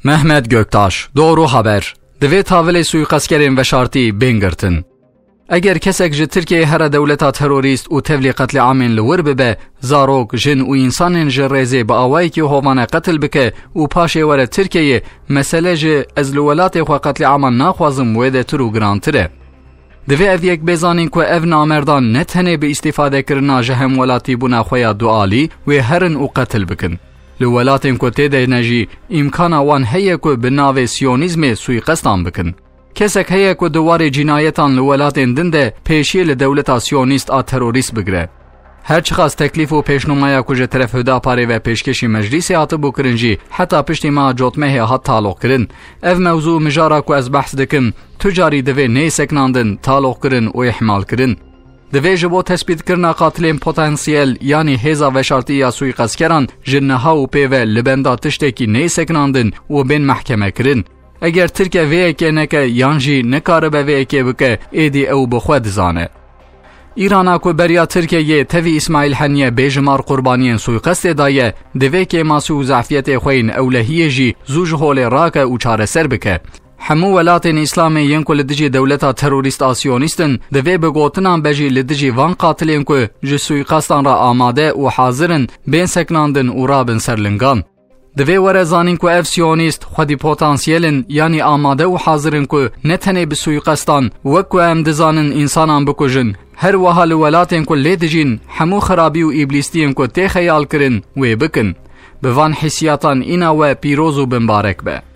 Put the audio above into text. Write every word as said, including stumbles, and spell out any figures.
Mehmet Göktaş, Doğru Haber. Divê tavilê suîqestkerên veşartî bên girtin. Eger kesek ji Tirkiyeyê here dewleta terorîst û tevlî qetlîamên li wir bibe, zarok, jin û însanên ji rêzê bi awayekî hovane qetil bike û paşê were Tirkiyeyê, mesele ji "ez li welatê xwe qetlîaman naxwazim" wê de tir û girantir e. Divê ev yek bê zanîn ku ev namerdan ne tenê bi îstîfadekirina ji hemwelatîbûna xwe ya dualî wê herin û qetil bikin. Li welatên ku tê de ne jî îmkana wan heye ku bi navê siyonîzmê suîqestan bikin. Kesek heye ku di warê cînayetan li welatên din de pêşiyê li dewleta siyonîst a terorîst bigire. Her çiqas teklîf û pêşnûmaya ku ji teref Hudaparê ve pêşkêşî meclîsê hatibû kirin jî heta piştî meha Cotmehê hat taloqkirin. Ev mewzû û mijara ku ez behs dikim, tu carî divê neyê sekinandin, taloqkirin û îhmalkirin. Divê ji bo tespîtkirina qatilên potansiyel, yanî hêza veşartî ya suîqestkeran, ji niha û pê ve li benda tiştekî neyê sekinandin û bên mehkemekirin. Eger Tirkiye vê yekê neke yan jî nikaribe vê yekê bike, êdî ew bi xwe dizane. Îrana ku beriya Tirkiyeyê tevî Îsmaîl Heniyê bêjimar qurbaniyên suîqestê daye, divê kêmasî û zefiyetê xwe yên ewlehiyê jî zû ji holê rake û çareser bike. Hemû welatên Îslamê yên ku li dijî dewleta terorîst a siyonîst in, divê bi gotinan be jî li dijî van qatilên ku ji suîqestan re amade û hazir in, bên sekinandin û rabin ser lingan. Divê were zanîn ku ev siyonîst xwedî potansiyel in, yanî amade û hazir in ku ne tenê bi suîqestan, wek ku em dizanin, însanan bikujin, her wiha li welatên ku lê dijîn hemû xirabî û îblîstiyên ku tê xeyalkirin wê bikin. Bi van hîsiyatan îna we pîroz û bimbarek be.